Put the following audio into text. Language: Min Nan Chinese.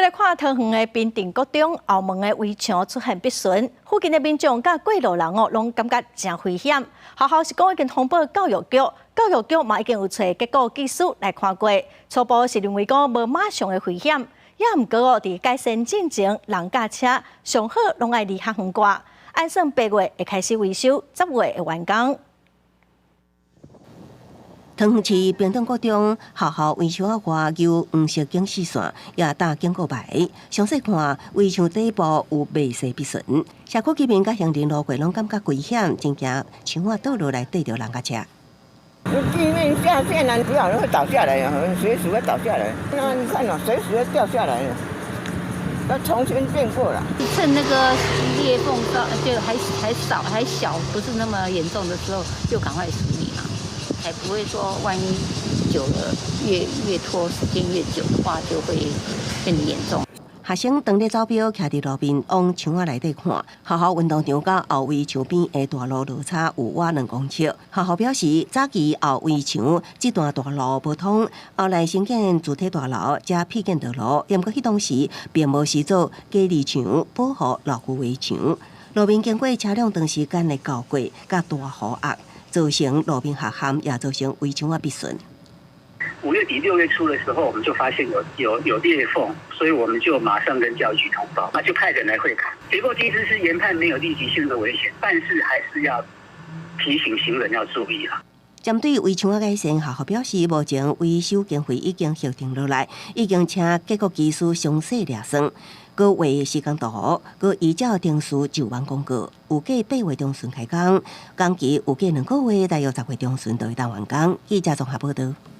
來看桃園的平鎮國中後門的圍牆出現篦損，附近的民眾佮過路人哦，攏感覺誠危險。學校是講已經通報教育局，教育局嘛已經有揣結構技師來看過，初步是認為講無馬上的危險，也毋過哦，佇改善進前，人佮車上好攏愛離較遠寡。按算八月會開始維修，10月會完工。桃園市平鎮國中學校圍牆外有黃色警示線，也貼警告牌。詳細看圍牆底部有微細篦損，社區居民佮行人路過攏感覺危險，真驚牆仔倒落來硩著人佮車。地面下陷啊，不曉得會倒下來啊，隨時會倒下來。那你看哦，隨時會掉下來，要重新建過了。趁那個裂縫少，就還少還小，不是那麼嚴重的時候，就趕快處理嘛，才不會說萬一久了越拖時間越久的話，就會更嚴重。學生當咧走表，徛佇路邊往牆仔內底看。學校運動場佮後圍牆邊的大路落差有倚2公尺。學校表示，早期後圍牆這段大路無通，後來興建主體大樓才闢建道路。毋過彼當時並無視做隔離牆保護老舊圍牆。路面經過車輛長時間的攪過，佮大雨壓，造成路面下陷，也造成圍牆仔篦損。 5月底6月初的時候，我們就發現有裂縫，所以我們就馬上跟教育局通報，那就派人來會勘。結構技師是研判沒有立即性的危險，但是還是要提醒行人要注意啦。針對圍牆仔改善，學校表示，目前維修經費已經核定落來，已經請結構技師詳細量算，閣畫時間圖，閣依照程序就網公告，預計8月中旬開工，工期預計2個月，大約10月中旬就會當完工。記者綜合報道。